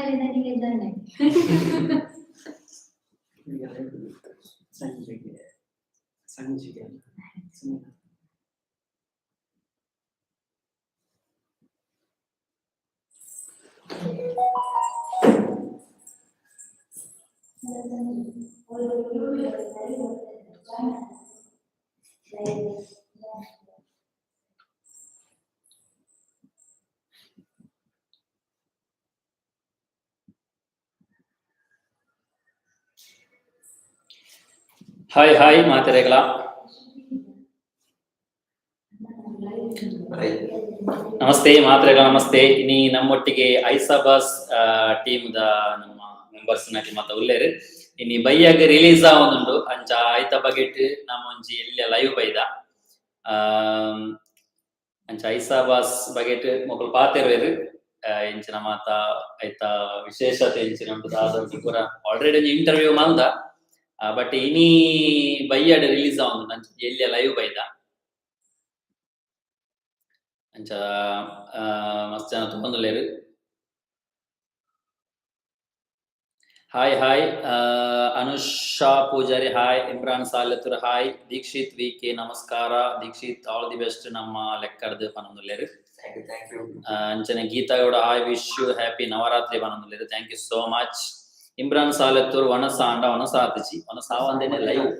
ನಿಜಾನೆ. ಸಂಜೆಗೆ ಸಂಜೆಗೆ. Hi hi ಮಾತೆರೆಗ್ಲ. ನಮಸ್ತೆ ಮಾತ್ರೆಗಳ, ನಮಸ್ತೆ. ಇನಿ ನಮ್ಮೊಟ್ಟಿಗೆ ಐಸಾಬಾಸ್ ಟೀಮ್ ದ ನಮ್ಮ ಮೆಂಬರ್ಸ್ ನಕಿ ಮತ ಉಲ್ಲೇರು. ಇನಿ ಬಯ್ಯಾಗ ರಿಲೀಸ್ ಆವೊಂದುಂಡು. ಅಂಚ ಐತ ಬಗೆಟ್ ನಮ್ಮ ಒಂಜಿ ಎಲ್ಯ ಲೈವ್ ಬೈದ. ಅಂಚ ಐಸಾಬಾಸ್ ಬಗೆಟ್ ಮೊಕುಲು ಪಾತೆರುವೆರ್. ಎಂಚಿನ ಮಾತ ಐತ ವಿಶೇಷತೆ ಎಂಚಿನ ಉಂಟು ದಾದ ಉಂಟು ಪೂರ ಆಲ್ರೆಡಿ ಒಂಜಿ ಇಂಟರ್ವ್ಯೂ ಮಲ್ದ. ಬಟ್ ಇನಿ ಬಯ್ಯಡ್ ರಿಲೀಸ್ ಆವೊಂದುಂಡು. ಅಂಚ ಎಲ್ಯ ಲೈವ್ ಬೈದ. ಅಂಚ ಮಸ್ತ್ ಜನ ತೂವೊಂದುಲ್ಲೆರ್. Hi hi Anusha Poojary hi, Imran Salyathur hi, Dikshit V K ನಮಸ್ಕಾರ. ದೀಕ್ಷಿತ್, ಆಲ್ the best ನಮ್ಮ ಲೆಕ್ಕರ್ದು ಪನೊಂದುಲ್ಲೆರ್. Thank you, thank you. ಅಂಚನೆ Geetha Gowda hi, wish you happy Navaratri ಪನೊಂದುಲ್ಲೆರ್. Thank you so much. Imran Salathur ವನಸ ಆಂಡ ವನಸ ಆತಿಜಿ, ವನಸ ಆವಂದೇನೆ live.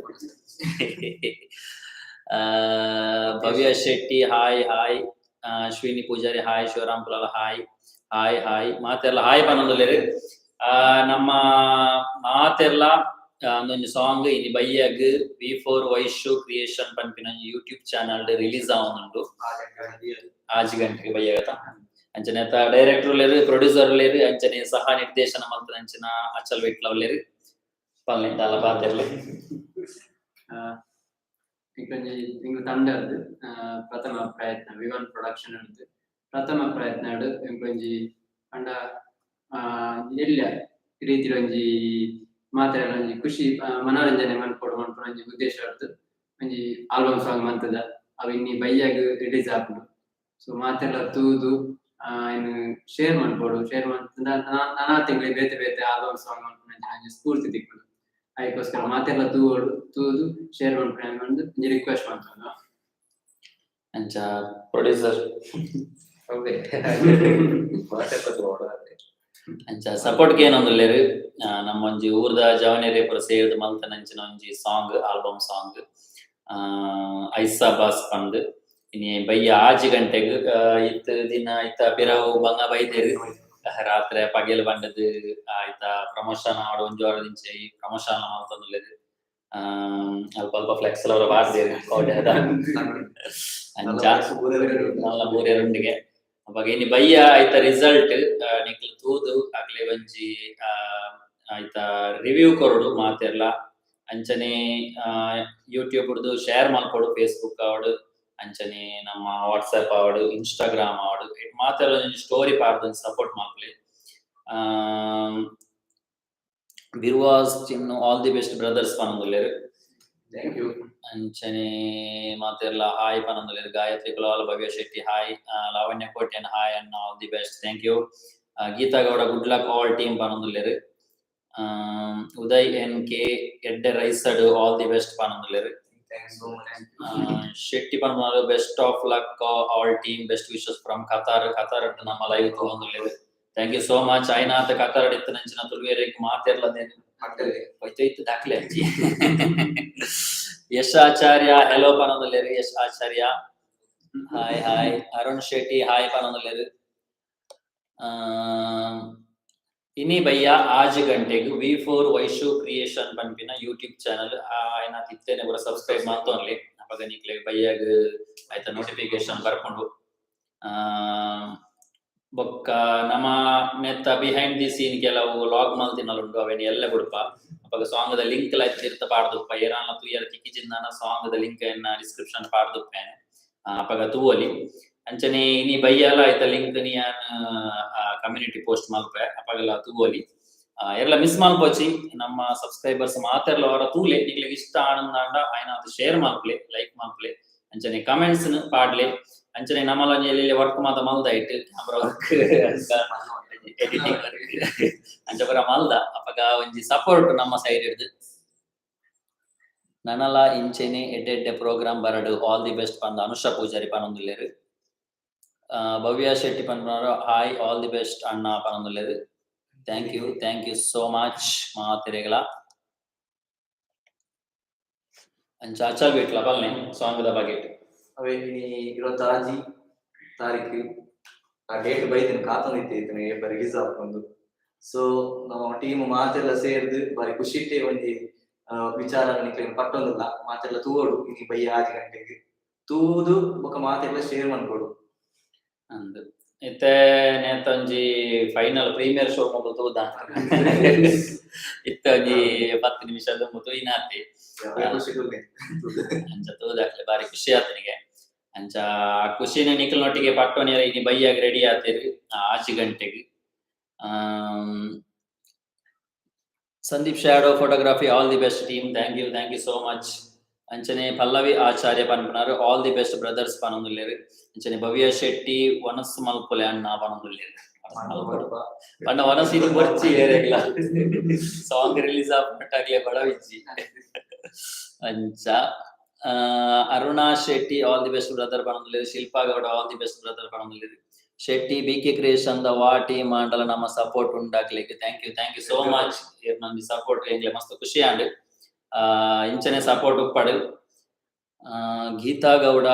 Bhavya Shetty hi hi, Ashwini Poojary hi, Shivaram Kulal hi hi hi, ಮಾತೆರ್ಲ hi ಪನೊಂದುಲ್ಲೆರ್. ನಮ್ಮ ಮಾತೆರ್ಲ ಒಂದೊಂಜಿ song ಇನಿ ಬಯ್ಯಗ್ V for Vaishu creation ಪನ್ಪಿನ YouTube channel release ಆವೊಂದುಂಡು 6 ಗಂಟೆಗೆ ಬಯ್ಯಗತ. ಅಂಚನೆ ಡೈರೆಕ್ಟರ್ ಉಲ್ಲೆರ್, ಪ್ರೊಡ್ಯೂಸರ್ ಉಲ್ಲೆರ್, ಅಂಚನೆ ಸಹ ನಿರ್ದೇಶನ ಮಲ್ತನ ಅಂಚಿನ ಅಚಲ್ ವಿಟ್ಲ ಉಲ್ಲೆರ್. ಪಲ್ಲೆ ದಾಲ ಪಾತೆರ್ಲೆ. ಇಂಕೊಂಜಿ ಎಂಕ್ಲ ತಂಡರ್ದು ಪ್ರಥಮ ಪ್ರಯತ್ನ, ವಿವನ್ ಪ್ರೊಡಕ್ಷನ್ ಅರ್ದು ಪ್ರಥಮ ಪ್ರಯತ್ನ. ಎಂಕೊಂಜಿ ಪಂಡ ಎಲ್ಯ ರೀತಿಡ್ ಒಂಜಿ ಮಾತೆರೆಗ್ಲ ಒಂಜಿ ಖುಷಿ, ಮನೋರಂಜನೆ ಮನ್ಪೊಡು ಮನ್ಪುನ ಒಂಜಿ ಉದ್ದೇಶ ಅರ್ದು ಒಂಜಿ ಆಲ್ಬಮ್ ಸಾಂಗ್ ಮಂತುದ. ಅವು ಇನ್ನಿ ಬಯ್ಯಗ್ ರಿಲೀಸ್ ಆಪುಂಡು. ಸೊ ಮಾತೆರ್ಲ ತೂದು ಐನ್ ಶೇರ್ ಮನ್ಪೊಡು. ಶೇರ್ ಮನ್ತುಂಡ ನನ ತಿಂಗಳಿಗೆ ಬೇತೆ ಬೇತೆ ಆಲ್ಬಮ್ ಸಾಂಗ್ ಮನ್ಪುನ ಒಂಜಿ ಸ್ಫೂರ್ತಿ ತಿಕ್ಕುಂಡು. ಐಕೋಸ್ಕರ ಮಾತೆರ್ಲ ತೂವೊಡು, ತೂದು ಶೇರ್ ಮನ್ಪುನ ಒಂಜಿ ರಿಕ್ವೆಸ್ಟ್ ಮನ್ಪುನು. ಅಂಚ ಪ್ರೊಡ್ಯೂಸರ್. ಅವೇ ಮಾತಾಡ್ಕೊತ. ಅಂಚ ಸಪೋರ್ಟ್ ಏನೊಂದುಲ್ಲೆರ್. ನಮ್ಮ ಒಂಜಿ ಊರ್ದ ಜವನೆರೆ ಪೂರ ಸೇರ್ದ್ ಮಲ್ತನ ಅಂಚಿನ ಒಂಜಿ ಸಾಂಗ್, ಆಲ್ಬಮ್ ಸಾಂಗ್ ಐಸಾ ಬಾಸ್ ಪಂದ್. ಇನಿ ಬಯ್ಯ 6 ಗಂಟೆಗ್. ಇತ್ ದಿನ ಇತ್ತ ಪಿರವು ಬಂಗ ಬೈದೆರ್. ರಾತ್ರೆ ಪಗೆಲ್ ಬಂಡದ್ ಆಯ್ತ ಪ್ರಮೋಷನ್ ಆವಡ್, ಒಂಜಿ ವಾರದಿಂಚ ಈ ಪ್ರಮೋಷನ್ ಮಲ್ತೊಂದುಲ್ಲೆರ್. ಅಲ್ಪ ಅಲ್ಪ ಫ್ಲೆಕ್ಸ್ ಅವರ ಪಾಡ್ದೆರ್ ಕೋಟೆದ. ಅಂಚ ಮಲ್ಲ ಬೂರೆರುಂಡಿಗೆ. ಅವಾಗ ಇನಿ ಬಯ್ಯ ಆಯ್ತ ರಿಸಲ್ಟ್ ನಿಕ್ಲ್ ತೂದು ಅಕ್ಲೆ ಒಂಜಿ ಆಯ್ತ ರಿವ್ಯೂ ಕೊರೊಡು ಮಾತೆರ್ಲ. ಅಂಚನೆ ಯೂಟ್ಯೂಬ್ ಡ್ದು ಶೇರ್ ಮಲ್ಪೊಡು, ಫೇಸ್ಬುಕ್ ಆವಡ್, ಅಂಚನೆ ನಮ್ಮ ವಾಟ್ಸ್ಆಪ್ ಆವಡ್, ಇನ್ಸ್ಟಾಗ್ರಾಮ್ ಆವಡ್, ಮಾತೆರ್ಲ ಒಂಜಿ ಸ್ಟೋರಿ ಪಾಡ್ದು ಸಪೋರ್ಟ್ ಮಲ್ಪುಲೆ. ಬಿರ್ವಾಸ್ ಚಿನ್ನು, ಆಲ್ the best brothers ಪನೊಂದುಲ್ಲೆರ್. Thank you. ಅಂಚನೆ ಮಾತೆರ್ಲ ಹಾಯ್ ಪನೊಂದುಲ್ಲೆರ್. ಗಾಯತ್ರಿ ಕುಲಾಲ್, ಭವ್ಯ ಶೆಟ್ಟಿ ಹಾಯ್, ಲಾವಣ್ಯ ಕೋಟ್ಯಾನ್ ಹಾಯ್ ಅಣ್ಣ, all the best, thank you. Geetha Gowda, good luck all team ಪನೊಂದುಲ್ಲೆರ್. ಉದಯ್ N K ಎಡ್ಡೆ ರೈಸಡ್, ಆಲ್ the best ಪನೊಂದುಲ್ಲೆರ್. Thank so much. Shetty ಪನ್ಪುನವರು, best of luck all team, best wishes from Qatar. Qatar ನಮ್ಮ live ತಗೊಂಡುಲ್ಲೆರ್. Thank you so much. ಆಯ್ನಾತ Qatar ಇತ್ತಿನಂಚಿನ ತುಳುವೆರೆಗ್ ಮಾತೆರ್ಲ ಹೋಯ್ತು ಇತ್ತು ದಾಖಲೆ ಅಜ್ಜಿ. ಯಶ್ ಆಚಾರ್ಯ ಹೆಲೋ ಪನೊಂದುಲ್ಲೆರ್. Yash Acharya hi hi. Arun Shetty hi ಪನೊಂದುಲ್ಲೆರ್. ಇನಿ ಬಯ್ಯ 6 ಗಂಟೆಗ್ ವಿ ಫೋರ್ ವೈಶು ಕ್ರಿಯೇಷನ್ ಪನ್ಪಿನ ಯೂಟ್ಯೂಬ್ ಚಾನಲ್ ಆಯ್ನ ಇತ್ತೇನೆ ಪೂರ ಸಬ್ಸ್ಕ್ರೈಬ್ ಮಲ್ತೊನ್ಲಿ. ಅಪಗ ನಿಕ್ಲೆ ಬಯ್ಯಗ್ ಆಯ್ತ ನೋಟಿಫಿಕೇಶನ್ ಬರ್ಪುಂಡು. ಬೊಕ್ಕ ನಮ ನೆತ್ತ ಬಿಹೈಂಡ್ the scene ಕೆಲವು ವ್ಲಾಗ್ ಮಲ್ತಿನಲುಂಡು. ಅವೆನ್ ಎಲ್ಲ ಬುಡ್ಪ. ಅಪಗ ಸಾಂಗ್ ದ ಲಿಂಕ್ ಲ ತಿರ್ತ ಪಾಡ್ದುಪ್ಪ. ಏರಾನ್ಲ ತೂಯರ ತಿಕ್ಕಿಜಿಂದಾನ ಸಾಂಗ್ ದ ಲಿಂಕ್ ಎನ್ನ ಡಿಸ್ಕ್ರಿಪ್ಷನ್ ಪಾಡ್ದುಪ್ಪೇನೆ. ಅಪಗ ತೂವೊಲಿ. ಅಂಚನೆ ಇನಿ ಬಯ್ಯಲ ಆಯ್ತ ಲಿಂಕ್ ನಿ ಯಾನ್ ಕಮ್ಯುನಿಟಿ ಪೋಸ್ಟ್ ಮಲ್ಪೆ. ಅಪಗಲ ತೂವೊಲಿ. ಏರ್ಲ ಮಿಸ್ ಮಲ್ಪೊಚಿ. ನಮ್ಮ ಸಬ್ಸ್ಕ್ರೈಬರ್ಸ್ ಮಾತೆರ್ಲ ಅವರ ತೂಲೆ. ನಿಕ್ಲೆಗ್ ಇಷ್ಟ ಆನಂದಾಂಡ ಆಯ್ನ ಅದು ಶೇರ್ ಮಲ್ಪಲೆ, ಲೈಕ್ ಮಲ್ಪಲೆ, ಅಂಚನೆ ಕಮೆಂಟ್ಸ್ ಪಾಡ್ಲೆ. ಅಂಚನೆ ನಮ್ಮಲ ಒಂಜಿ ವರ್ಕ್ ಮಾತ ಮಲ್ದಾಯ್ಟ್ ಕ್ಯಾಮ್ರಾ ವರ್ಕ್. ಎಡಿಟಿಂಗ್ ವರ್ಕ್ ಅಂಚ ಪೂರ ಮಲ್ದ. ಅಪಗ ಒಂಜಿ ಸಪೋರ್ಟ್ ನಮ್ಮ ಸೈಡ್ ಇಡ್ದು. ನನಲ ಇಂಚೆನೆ ಎಡ್ಡೆ ಎಡ್ಡೆ ಪ್ರೋಗ್ರಾಮ್ ಬರಡು, ಆಲ್ the best ಪಂದ್ ಅನುಷಾ ಪೂಜಾರಿ ಪನೊಂದುಲ್ಲೆರ್. ಭವ್ಯ ಶೆಟ್ಟಿ ಪನ್ಪುನವರು ಹಾಯ್, ಆಲ್ the best ಅಣ್ಣ ಪನೊಂದುಲ್ಲೆರ್. Thank you, thank you so much ಮಾತೆರೆಗ್ಲ. ಅಂಚ ಅಚಲ್ ಬಿಟ್ಲ ಪಲ್ನೆ ಸಾಂಗ್ ದ ಬಗೆಟ್. ಅವೇ ಇನಿ 26 ತಾರೀಕು, ಆ ಡೇಟ್ ಬೈದಿನ ಕಾತೊಂದಿತ್ತೆ ಇತ್ತನೆ ಏಪ ರಿಲೀಸ್ ಆಪುಂಡು. ಸೊ ನಮ್ಮ ಟೀಮ್ ಮಾತೆಲ್ಲ ಸೇರ್ದ್ ಬಾರಿ ಖುಷಿಟ್ಟೆ ಒಂಜಿ ವಿಚಾರ ನಿಕ್ಲೆಗ್ ಪಟ್ಟೊಂದುಲ್ಲ. ಮಾತೆಲ್ಲ ತೂವೊಡು. ಇನಿ ಬಯ್ಯ 6 ಗಂಟೆಗ್ ತೂದು ಬೊಕ ಮಾತೆಲ್ಲ ಶೇರ್ ಮನ್ಪೊಡು. ಅಂದ್, ಇತ್ತೆ ನೇತ ಒಂಜಿ ಫೈನಲ್ ಪ್ರೀಮಿಯರ್ ಶೋ ಮೊಕುಲು ತೂದ. ಇತ್ತೆ ಒಂಜಿ 10 ನಿಮಿಷ ದುಂಬು ತೂಯಿನಾತೆ. ಖುಷಿ. ಅಂಚ ತೂದಾಕ್ಲೆ ಬಾರಿ ಖುಷಿ ಆತನಿಗೆ. ಅಂಚ ಆ ಖುಷಿನ ನಿಕಲ್ನೊಟ್ಟಿಗೆ ಪಟ್ಟೊನಿಯರ ಇನಿ ಬಯ್ಯಾಗ ರೆಡಿ ಆತೇರ್ 6 ಗಂಟೆಗೆ. Sandeep shadow photography, all the best team. Thank you, thank you so much. ಅಂಚನೆ ಪಲ್ಲವಿ ಆಚಾರ್ಯ ಪನ್ಪುನಾರು ಆಲ್ the best brothers ಪನೊಂದುಲ್ಲೆರ್. ಅಂಚನೆ ಭವ್ಯ ಶೆಟ್ಟಿ ವನಸ್ ಮಲ್ಪುಲೆ ಅಣ್ಣ ಪನೊಂದುಲ್ಲೆರ್. ಪಂಡ ವನಸ್ ಇದು ಬೊರ್ಚಿ ಏರೆಗ್ಲ ಸಾಂಗ್ ರಿಲೀಸ್ ಆಪುನಟ್ಟಾಗ್ಲೆ ಬಡವಿಜ್ಜಿ. ಅಂಚ Aruna Shetty all the best brother ಪನೊಂದುಲ್ಲೆರ್. Shilpa Gowda all the best brother ಪನೊಂದುಲ್ಲೆರ್. Shetty B K creation the ವಾ ಟೀಮ್ ಆಂಡಲ ನಮ್ಮ ಸಪೋರ್ಟ್ ಉಂಡಾಕ್ಲೆಗ್. Thank you, thank you so much. ನಮ್ಗೆ ಸಪೋರ್ಟ್ ಎಂಗ್ಲೆ ಮಸ್ತ್ ಖುಷಿ ಆಂಡ್. ಇಂಚನೆ ಸಪೋರ್ಟ್ ಉಪ್ಪಡು. ಗೀತಾ ಗೌಡ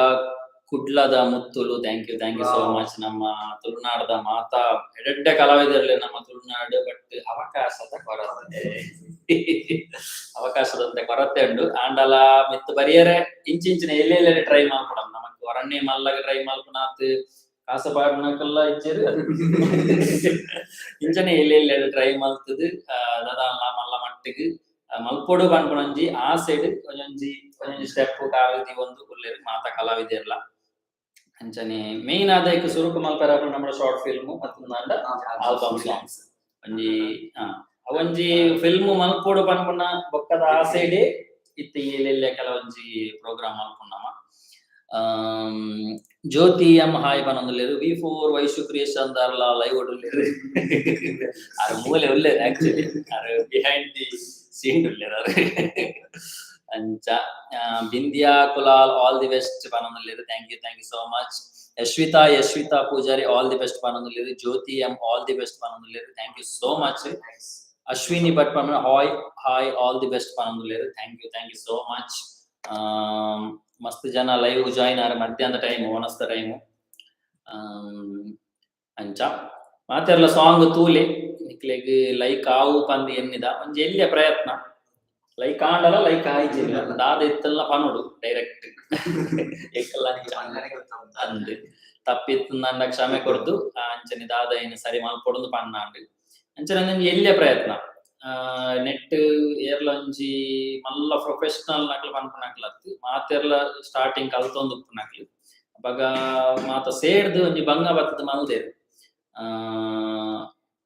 ಕುಡ್ಲದ ಮುತ್ತುಲು, thank you, thank you so much. ನಮ್ಮ ತುಳುನಾಡದ ಮಾತಾ ಎಡೆಡ್ಡೆ ಕಲಾವಿದರಲ್ಲಿ ನಮ್ಮ ತುಳುನಾಡು, ಬಟ್ ಅವಕಾಶದ ಕೊರತೆ, ಅವಕಾಶದಂತೆ ಕೊರತೆ ಉಂಡು. ಆಂಡಲ ಮಿತ್ತು ಬರಿಯರೆ ಇಂಚಿಂಚಿನ ಎಲ್ಲೆಲ್ಲೆಡೆ ಟ್ರೈ ಮಲ್ಪೊಡ. ನಮಕ್ ಒರಣ್ಣೆ ಮಲ್ಲಗ ಟ್ರೈ ಮಲ್ಪುನಾತ್ ಕಾಸ ಪಾಡ್ನಕಲ್ಲ ಇಜ್ಜೆರ್. ಇಂಚನೆ ಎಲ್ಲೆಲ್ಲೆಡೆ ಟ್ರೈ ಮಲ್ತದು ದಾದಾನ್ಲ ಮಲ್ಲ ಮಟ್ಟಿಗ್ ಮಲ್ಪೊಡು ಪನ್ಪುನೊಂಜಿ ಆಸೆಡ್ ಒಂಜೊಂಜಿ ಒಂಜೊಂಜಿ ಸ್ಟೆಪ್ ಕಾಲ್ ದೀವೊಂದು ಉಲ್ಲೆರ್ ಮಾತ ಕಲಾವಿದೆರ್ಲ. ಅಂಚನೆ ಮೇನ್ ಆದ ಸುರುಕು ಮಲ್ಪೆರೆ ಆಪುನ ನಮ್ಮ ಶಾರ್ಟ್ ಫಿಲ್ಮ್ ಮತ್ತೊಂದಾಂಡ ಆಲ್ಬಮ್ ಸಾಂಗ್ಸ್. ಒಂಜಿ ಅವೊಂಜಿ ಫಿಲ್ಮ್ ಮಲ್ಪೊಡು ಪನ್ಪುನ ಬೊಕ್ಕದ ಆಸೆಡೆ ಇತ್ತೆ ಎಲ್ಲೆಲ್ಲೆ ಕೆಲವೊಂಜಿ ಪ್ರೋಗ್ರಾಮ್ ಮಲ್ಪುನಮ. ಜ್ಯೋತಿ ಎಂ ಹಾಯ್ ಪನೊಂದುಲ್ಲೆರ್. ವಿ ಫೋರ್ ವೈಶು ಕ್ರಿಯೇಷನ್ ದಾರ್ಲ ಲೈವ್ ಉಲ್ಲೆರ್. ಆರ್ ಮೂಲೆ ಉಲ್ಲೆರ್. ಆಕ್ಚುಲಿ ಆರ್ ಬಿಹೈಂಡ್ the scene ಉಲ್ಲೆರ್ ಆರ್. ಅಂಚ ಬಿಂದ್ಯಾ ಕುಲಾಲ್ ಆಲ್ the best ಪನೊಂದುಲ್ಲೆರ್. Thank you, thank you so much. Yashwita Yashwita Poojary all the best ಪನೊಂದುಲ್ಲೆರ್. Jyothi M all the best ಪನೊಂದುಲ್ಲೆರ್. Thank you so much. Ashwini Bhat ಪನ hi hi, all the best ಪನೊಂದುಲ್ಲೆರ್. Thank you, thank you so much. ಮಸ್ತ್ ಜನ live join ಆರ್ ಮಧ್ಯಾಹ್ನದ time, ಒನಸ್ದ time. ಅಂಚ ಮಾತೆರ್ಲ song ತೂಲೆ. ನಿಕ್ಲೆಗ್ like ಆವು ಪಂದ್ ಎನ್ನಿದ. ಒಂಜಿ ಎಲ್ಯ ಪ್ರಯತ್ನ. ಲೈಕ್ ಆಂಡಲ ಲೈಕ್ ಆಯ್ಜಿಲ್ಲ ದಾದ ಇತ್ತಲ್ಲ ಪನೊಡು ಡೈರೆಕ್ಟ್ ಎಕ್ಕಲ್ಲ ಅಂದ್. ತಪ್ಪಿತ್ತು ಕ್ಷಮೆ ಕೊರ್ದು ಅಂಚನೆ ದಾದ ಏನು ಸರಿ ಮಲ್ಪೊಡುಂದು ಪನ್ನಾಂಡ್. ಅಂಚನೆ ಒಂಜಿ ಎಲ್ಯ ಪ್ರಯತ್ನ. ನೆಟ್ ಏರ್ಲ ಒಂಜಿ ಮಲ್ಲ ಪ್ರೊಫೆಷನಲ್ ನಕ್ಲು ಪನ್ಪುನಕ್ಲು ಅತ್ತ್, ಮಾತೆರ್ಲ ಸ್ಟಾರ್ಟಿಂಗ್ ಕಲ್ತೊಂದು ಉಪ್ಪುನಕ್ಲು. ಅಪಗ ಮಾತ ಸೇರ್ದ್ ಒಂಜಿ ಬಂಗ ಬತ್ತದ್ ಮಲ್ದೆರ್.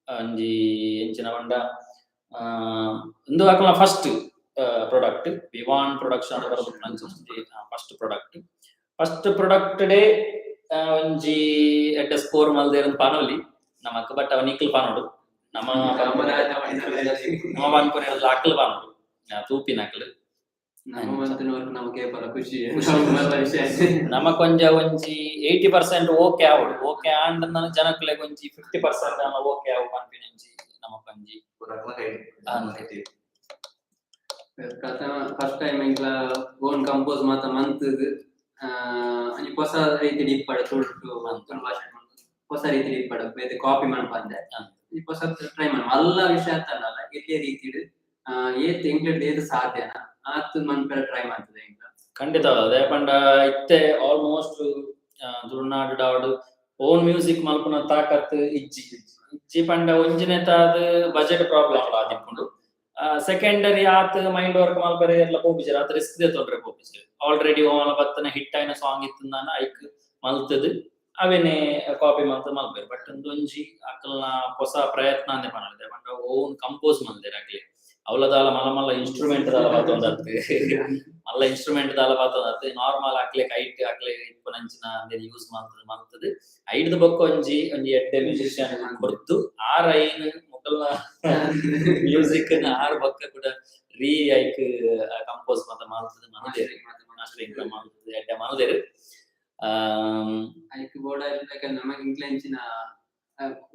ಒಂಜಿ ಎಂಚಿನ ಪಂಡ ಉಂದು ಅಕಲ್ನ first product. Vivaan production first product. First product day ಒಂಜಿ ಎಡ್ಡೆ ಸ್ಕೋರ್ ಮಲ್ದೆರ್ ಪನೊಲಿ ನಮಕ್, ಬಟ್ ಅವ ನಿಕ್ಲ್ ಪನೊಡು. ನಮ್ಮ ನಮ್ಮ ಪನ್ಪುನ ಅಕ್ಲ್ ಪನೊಡು, ತೂಪಿನಕ್ಲು. ನಮ್ಮ ಮಂತಿನವർക്ക് ನಮಗೆ ಪರ ಖುಷಿ. ನಮಕ್ ಕೊಂಜ ಒಂಜಿ 80% ಓಕೆ ಆವೊಡು. ಓಕೆ ಆಂಡ ಜನಕ್ಲೆಗ್ ಒಂಜಿ 50% ಓಕೆ ಆವು ಪನ್ಪಿನ ಒಂಜಿ ನಮಕೊಂಜಿ. ಪ್ರಥಮ ಫಸ್ಟ್ ಟೈಮ್ ಎಂಕ್ಲ ಓನ್ ಕಂಪೋಸ್ ಮಾತ ಮಂತುದು ಒಂಜಿ ಹೊಸ ರೀತಿ ಇಪ್ಪಡ ತುಳು ತುಳು ಭಾಷೆ ಹೊಸ ರೀತಿ ಇಪ್ಪಡ ಬೇತೆ ಕಾಪಿ ಮನ್ಪಂದೆ ಈ ಹೊಸ ಟ್ರೈ ಮನ್ ಮಲ್ಲ ವಿಷಯ ಅಂತಲ್ಲ, ಇದೇ ರೀತಿಡ್ ಏತ್ ಎಂಕ್ಲೆಡ್ ಏತ್ ಸಾಧ್ಯನ ಆತ್ ಮನ್ಪೆರೆ ಟ್ರೈ ಮಾಡ್ತದೆ ಎಂಕ್ಲ. ಖಂಡಿತ. ಅದೇ ಪಂಡ ಇತ್ತೆ ಆಲ್ಮೋಸ್ಟ್ ತುಳುನಾಡು ಡಾಡ್ ಓನ್ ಮ್ಯೂಸಿಕ್ ಮಲ್ಪುನ ತಾಕತ್ ಇಜ್ಜಿ. ಇಜ್ಜಿ ಪಂಡ ಒಂಜಿನೆತಾದ್ ಬಜೆಟ್ ಪ್ರಾಬ್ಲಮ್ ಆದಿಪ್ಪುಂಡು. ಸೆಕೆಂಡರಿ ಆತ್ ಮೈಂಡ್ ವರ್ಕ್ ಮಲ್ಪೆರೆ ಎಲ್ಲ ಪೋಪಿಜೆರ್, ಆತ್ ರಿಸ್ಕ್ ದೆತೊನ್ರೆ ಪೋಪಿಜೆರ್. ಆಲ್ರೆಡಿ ಓಲ ಬತ್ತನ ಹಿಟ್ ಆಯಿನ ಸಾಂಗ್ ಇತ್ತುಂದಾನ ಐಕ್ ಮಲ್ತದ್ ಅವೆನೆ ಕಾಪಿ ಮಲ್ತ್ ಮಲ್ಪೆರ್. ಬಟ್ ಉಂದೊಂಜಿ ಅಕಲ್ನ ಹೊಸ ಪ್ರಯತ್ನ ಅಂದೆ ಪನೊಲಿ. ಪಂಡ ಓನ್ ಕಂಪೋಸ್ ಮಲ್ದೆರ್ ಅಕ್ಲೆ. ಅವಲ ದಾಲ ಮಲ್ಲ ಮಲ್ಲ ಇನ್ಸ್ಟ್ರೂಮೆಂಟ್ ದಾಲ ಪಾತೊಂದತ್ತು, ಮಲ್ಲ ಇನ್ಸ್ಟ್ರೂಮೆಂಟ್ ದಾಲ ಪಾತೊಂದತ್ತು. ನಾರ್ಮಲ್ ಅಕ್ಲೆ ಕೈಟ್ ಅಕ್ಲೆ ಇಪ್ಪುನಂಚಿನ ಯೂಸ್ ಮಲ್ತದ ಮಲ್ತದ ಐಡ್ದ್ ಬೊಕ್ಕ ಒಂಜಿ ಒಂಜಿ ಎಡ್ಡೆ ಮ್ಯೂಸಿಷಿಯನ್ ಕೊರ್ದು ಆರ್ ಐನ್ ಮೊಕಲ್ನ ಮ್ಯೂಸಿಕ್ ಆರ್ ಬೊಕ್ಕ ಕೂಡ ರೀ ಐಕ್ ಕಂಪೋಸ್ ಮಾತ ಮಲ್ತದ ಮಲ್ದೇರ್, ಮಾಸ್ಟರಿಂಗ್ ಮಲ್ತದ ಎಡ್ಡೆ ಮಲ್ದೇರ್. ಐಕ್ ಬೋಡ ನಮಗೆ ಇಂಕ್ಲೆಂಚಿನ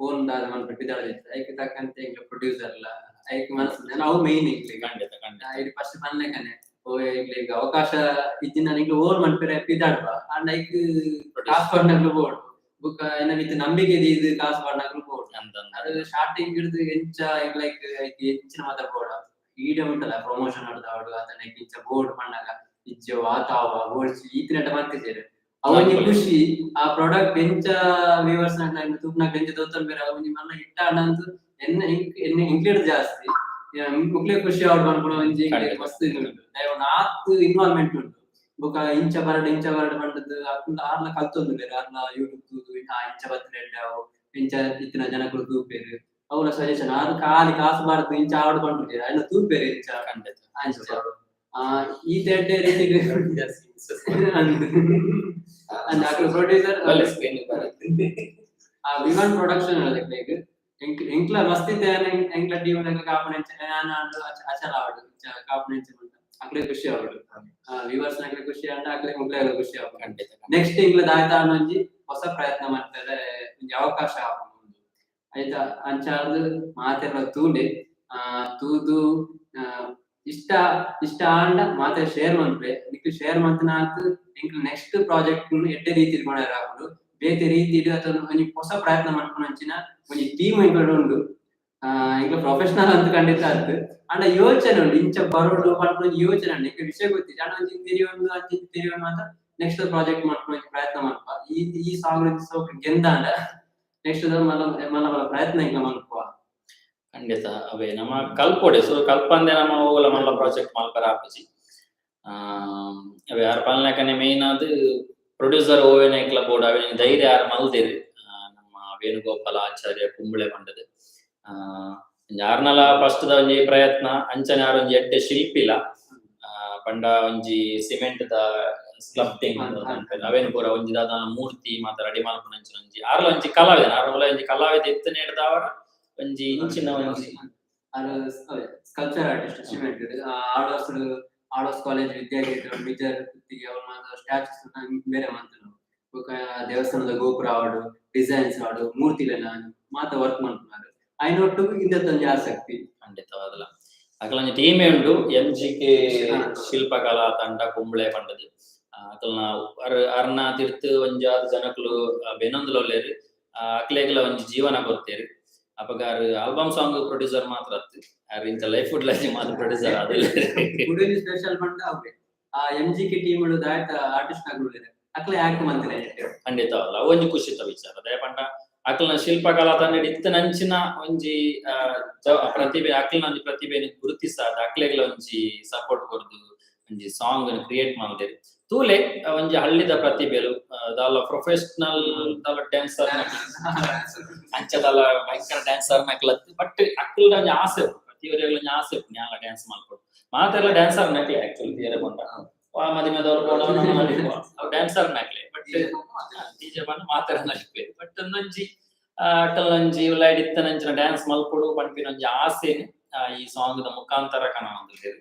ಓನ್ ದಾದ ಮನ್ಪೆ ಪಿದಾಡ ಐಕ್ ತಕ್ಕಂತೆ ಎಂಕ್ಲ ಪ್ರೊಡ್ಯೂಸರ್ ಲ ಐಕ್ ಮನಸ್ಸು ಅವು ಮೈನ್ ಎಂಕ್ಲೆಗ್. ಖಂಡಿತ ಖಂಡಿತ. ಇದು ಫಸ್ಟ್ ಪನ್ಲೆಕನೆ ಓ ಎಂಕ್ಲೆಗ್ ಅವಕಾಶ ಇಜ್ಜಿನ ಎಂಕ್ಲ ಓನ್ ಮನ್ಪೆರೆ ಪಿದಾಡ್ಪ, ಆಂಡ ಐಕ್ ಕಾಸ್ ಪಂಡಗ್ಲು ಬೋಡು, ಬುಕ್ಕ ಎನ್ನ ಮಿತ್ತ್ ನಂಬಿಕೆ ದೀದ್ ಕಾಸ್ ಪಂಡಗ್ಲು ಬೋಡು. ಅದು ಸ್ಟಾರ್ಟಿಂಗ್ ಹಿಡ್ದು ಎಂಚ ಎಂಕ್ಲೈಕ್ ಐಕ್ ಎಂಚಿನ ಮಾತ ಬೋಡ ಈಡೆ ಉಂಟಲ್ಲ ಪ್ರಮೋಷನ್ ಆಡ್ದಾವಡು ಅದನ್ನ ಇಂಚ ಬೋರ್ಡ್ ಪಣ್ಣಗ ಇಜ್ಜೋ ಆತಾವ ಬೋಡ್ಚಿ ಈತಿನಟ ಮಂತಿಜೆರ್ ಅವೊಂಜಿ ಖುಷಿ. ಆ ಪ್ರಾಡಕ್ಟ್ ಎಂಚ ವ್ಯೂವರ್ಸ್ ತೂಪ್ನಾಗ ಎಂಚ ದೋತನ್ ಬೇರೆ ಅವೊಂಜಿ ಮಲ್ಲ ಹಿಟ್ಟ ಆಂಡಂತು ಎನ್ನ ಎನ್ನ ಇಂಕ್ಲೇಡ್ ಜಾಸ್ತಿ ಮುಕ್ಲೆ ಖುಷಿ ಆವಡ್ ಪನ್ಪುನ ಒಂಜಿ ಮಸ್ತ್ ಇದು ಉಂಟು. ಆತ್ ಇನ್ವಾಲ್ವ್ಮೆಂಟ್ ಉಂಟು. ಬೊಕ ಇಂಚ ಬರಡ್ ಇಂಚ ಬರಡ್ ಪಂಡದ್ ಅಕುಲು ಆರ್ಲ ಕಲ್ತೊಂದುಲ್ಲೆರ್, ಆರ್ಲ ಯೂಟ್ಯೂಬ್ ತೂದು ಆ ಇಂಚ ಬತ್ತ್ಂಡ ಎಡ್ಡೆ ಆವು ಇಂಚ ಇತ್ತಿನ ಜನಕುಲು ತೂಪೆರ್ ಅವ್ಲ ಸಜೆಷನ್. ಆರ್ ಖಾಲಿ ಕಾಸು ಬಾರ್ದು ಇಂಚ ಆವಡ್ ಪನ್ಪುಜೆರ್, ಐನ ತೂಪೆರ್ ಇಂಚ ಅಂಚ ಈ ಎಡ್ಡೆ ರೀತಿಡ್ ಅಂದ್ ಅಕುಲು ಪ್ರೊಡ್ಯೂಸರ್ ಆ ವಿಮಾನ್ ಪ್ರೊಡಕ್ಷನ್ ಅಕ್ಲೆಗ್ ಎಂಕ್ಲ ಮಸ್ತ್ ಇತ್ತೆ ಎಂಕ್ಲ ಟೀಮ್ ಎಂಕ್ಲ ಕಾಪುನ ಅಚಲ ಆವಡ್ ಇಂಚ ಕಾಪುನ ಇಂಚ ಅಕ್ಲೆ ಖುಷಿ ಆವಡ್, ವ್ಯೂವರ್ಸ್ ನಕ್ಲೆ ಖುಷಿ ಆಂಡ ಅಕ್ಲೆ ಮುಕ್ಲೆಗ್ ಖುಷಿ ಆವಡ್. ನೆಕ್ಸ್ಟ್ ಎಂಕ್ಲ ದಾಯ್ತ ಒಂಜಿ ಹೊಸ ಪ್ರಯತ್ನ ಮಾಡ್ತಾರೆ, ಒಂಜಿ ಅವಕಾಶ ಆಪುಂಡು ಆಯ್ತಾ. ಅಂಚಾದ್ ಮಾತೆರ್ಲ ತೂಲೆ ತೂದು ಇಷ್ಟ ಇಷ್ಟ ಆಂಡ ಮಾತೆ ಶೇರ್ ಮನ್ಪೆ. ನಿಕ್ಲ್ ಶೇರ್ ಮಲ್ತಿನಾತ್ ಎಂಕ್ಲ ನೆಕ್ಸ್ಟ್ ಪ್ರಾಜೆಕ್ಟ್ ಎಡ್ಡೆ ರೀತಿಡ್ ಕೊನೊಯೆರೆ ಆಪುಂಡು, ಬೇತೆ ರೀತಿಡ್ ಅಥವಾ ಒಂಜಿ ಹೊಸ ಪ್ರಯತ್ನ ಮನ್ಪುನಂಚಿನ ಒಂಜಿ ಟೀಮ್ ಎಂಕ್ಲೆಡ ಉಂಡು. ಎಂಕ್ಲ ಪ್ರೊಫೆಷನಲ್ ಅಂತ ಖಂಡಿತ ಅತ್ತ್, ಆಂಡ ಯೋಚನೆ ಉಂಡು ಇಂಚ ಬರೋಡು ಪನ್ಪುನ ಒಂಜಿ ಯೋಚನೆ ಉಂಡು. ಎಂಕ್ ವಿಷಯ ಗೊತ್ತಿಜ್ಜಿ ಆಂಡ ಒಂಜಿ ತೆರಿಯೊಂದು ಅಂಚಿ ತೆರಿಯೊಂದು ಮಾತ ನೆಕ್ಸ್ಟ್ ಪ್ರಾಜೆಕ್ಟ್ ಮನ್ಪುನ ಒಂಜಿ ಪ್ರಯತ್ನ ಮನ್ಪ. ಈ ಸಾಂಗ್ ಸೋಕು ಗೆಂದಾಂಡ ನೆಕ್ಸ್ಟ್ ಮಲ್ಲ ಮಲ್ಲ ಮಲ್ಲ ಪ್ರಯತ್ನ ಎಂಕ್ಲ ಮನ್ಪುವ ಖಂಡಿತ. ಅವೇ ನಮ್ಮ ಕಲ್ಪೊಡೆ ಸೊ ಕಲ್ಪಂದೆ ನಮ್ಮ ಓಲ ಮಲ್ಲ ಪ್ರಾಜೆಕ್ಟ್ ಮಲ್ಪರ ಆಪುಜಿ. ಅವೇ ಆರ್ ಪನ್ಲೆಕನೆ ಮೇನ್ ಆದ್ ಪ್ರೊಡ್ಯೂಸರ್ ಓವೇನ ಎಂಕ್ಲ ಬೋಡು ಅವೆ ಧೈರ್ಯ ಆರ್ ಮಲ್ದೆರ್. ನಮ್ಮ ವೇಣುಗೋಪಾಲ ಆಚಾರ್ಯ ಕುಂಬಳೆ ಪಂಡದ್ ಆರ್ನಲ ಫಸ್ಟ್ ದ ಒಂಜಿ ಪ್ರಯತ್ನ ಅಂಚನೆ ಆರ್ ಒಂಜಿ ಎಡ್ಡೆ ಶಿಲ್ಪಿಲ ಪಂಡ ಒಂಜಿ ಸಿಮೆಂಟ್ ದ ಸ್ಕಲ್ಪ್ಟಿಂಗ್ ಅವೇನು ಪೂರ ಒಂಜಿ ದಾದ ಮೂರ್ತಿ ಮಾತ ರೆಡಿ ಮಲ್ಪುನ ಅಂಚಿನ ಒಂಜಿ ಆರ್ಲ ಒಂಜಿ ಕಲಾವಿದ, ಆರ್ಲ ಒಂಜಿ ಕಲಾವಿದ ಇತ್ತನೇಡ್ದಾವರ ಒಂಜಿ ಇಂಚಿನ ಒಂಜಿ sculpture artist cement Alva's Alva's college Vidyagiri Mijar Puttige ಅವ್ರ ಮಾತ ಸ್ಟ್ಯಾಚುಸ್ ಬೇರೆ ಮಂತನು. ಬೊಕ ದೇವಸ್ಥಾನದ ಗೋಪುರ ಆವಡ್ ಡಿಸೈನ್ಸ್ ಆವಡ್ ಮೂರ್ತಿಲೆನ ಮಾತ ವರ್ಕ್ ಮನ್ಪುನಾರ್. ಐನೊಟ್ಟುಗು ಇಂದೆತ್ತ ಒಂಜಿ ಆಸಕ್ತಿ ಖಂಡಿತವಾದಲ. ಅಕಲೊಂಜಿ ಟೀಮೇ ಉಂಡು ಎಂಜಿಕೆ ಶಿಲ್ಪಕಲಾ ತಂಡ ಕುಂಬ್ಳೆ ಪಂಡದು. ಅಕಲ್ನ ಅರ್ನ ತಿರ್ತ್ ಒಂಜಾತ್ ಜನಕುಲು ಬೆನೊಂದುಲ ಉಲ್ಲೆರ್, ಅಕ್ಲೆಗ್ಲ ಒಂಜಿ ಜೀವನ ಕೊರ್ತೆರ್. ಅಪಗ ಆರ್ ಆಲ್ಬಮ್ ಸಾಂಗ್ ಪ್ರೊಡ್ಯೂಸರ್ ಮಾತ್ರ ಅತ್ತ್, ಆರ್ ಇಂಚ ಲೈಫ್ ಫುಡ್ ಮಾತ್ರ ಪ್ರೊಡ್ಯೂಸರ್ ಆದುಲ್ಲೆರ್. ಕುಡೊಂಜಿ ಸ್ಪೆಷಲ್ ಪಂಡ ಅವ್ವೆ ಆ ಎಂಜಿಕೆ ಟೀಮ್ ದಾಯತ ಆರ್ಟಿಸ್ಟ್ ನಕುಲು ಉಲ್ಲೆರ್ ಅಕ್ಲೆ ಆಕ್ಟ್ ಮಂತಿನ. ಖಂಡಿತವಾದ್ಲ ಅವು ಒಂಜಿ ಖುಷಿತ ವಿಚಾರ. ದಾಯೆ ಪಂಡ ಅಕಲ್ನ ಶಿಲ್ಪಕಲಾ ತಂಡ ಇತ್ತಿನಂಚಿನ ಒಂಜಿ ಪ್ರತಿಭೆ ಅಕ್ಲ್ನ ಒಂಜಿ ಪ್ರತಿಭೆನ್ ಗುರುತಿಸಾದ್ ಅಕ್ಲೆಗ್ಲ ಒಂಜಿ ಸಪೋರ್ಟ್ ಕೊರ್ದು ಒಂಜಿ ಸಾಂಗ್ ಕ್ರಿಯೇಟ್ ಮಲ್ದೆರ್. ತೂಲೆ ಒಂಜಿ ಹಳ್ಳಿದ ಪ್ರತಿಭೆಲು ದಾಲ ಪ್ರೊಫೆಷನಲ್ ದಾಲ ಡ್ಯಾನ್ಸರ್ ಅಂಚ ದಾಲ ಭಯಂಕರ ಡ್ಯಾನ್ಸರ್ ನಕ್ಲತ್, ಬಟ್ ಅಕ್ಲ್ನ ಒಂಜಿ ಆಸೆ ಪ್ರತಿಯೊರಿಗ್ಲ ಒಂಜಿ ಆಸೆ ನ್ಯಾಲ ಡ್ಯಾನ್ಸ್ ಮಲ್ಪೊಡು. ಮಾತೆರ್ಲ ಡ್ಯಾನ್ಸರ್ ನಕ್ಲೆ ಆಕ್ಚುಲಿ ತೀರೆ ಪಂಡ ವಾ ಮದಿಮೆದವ್ರು ಪೋಡ ಅವು ಡ್ಯಾನ್ಸರ್ ನಕ್ಲೆ, ಬಟ್ ಡಿಜೆ ಪಂಡ ಮಾತೆರ್ಲ ನಲಿಪೆರ್. ಬಟ್ ಒಂದೊಂಜಿ ಅಕಲ್ನೊಂಜಿ ಉಲಾಯಿಡ್ ಇತ್ತನಂಚಿನ ಡ್ಯಾನ್ಸ್ ಮಲ್ಪೊಡು ಪನ್ಪಿನ ಒಂಜಿ ಆಸೆನ್ ಈ ಸಾಂಗ್ ದ ಮುಖಾಂತರ ಕನವೊಂದುಲ್ಲೆರ್.